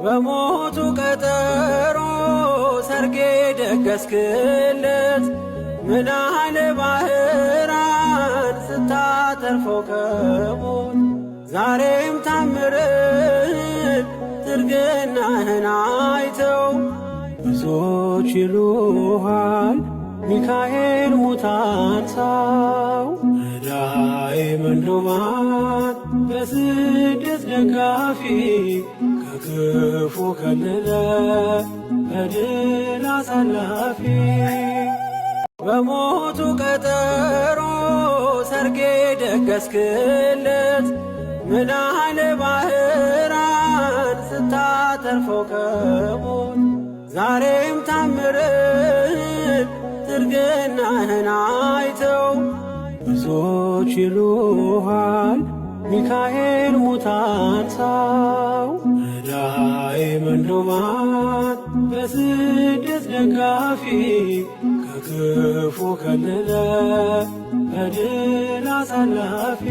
በሞቱ ቀጠሮ ሰርጌ ደገስክለት ምናለ ባህራን ስታተርፈው ከሞት ዛሬም ታምርህን ትርግናህን አይተው ብዙዎች ይሉሃል ሚካኤል ሙታን ሳው ረዳኤ መንዱባን በስደት ደጋፊ ከክፉ ከልለ በድል አሳላፊ። በሞቱ ቀጠሮ ሰርጌ ደገስክለት ምናለ ባህራን ስታተርፈው ከሞት ዛሬም ታምርህን ትርግናህን አይተው ብዙዎች ይሉሃል ሚካኤል ሙታን ሳው ረዳኤ መንዱባን በስደት ደጋፊ ከክፉ ከልለ በድል አሳላፊ።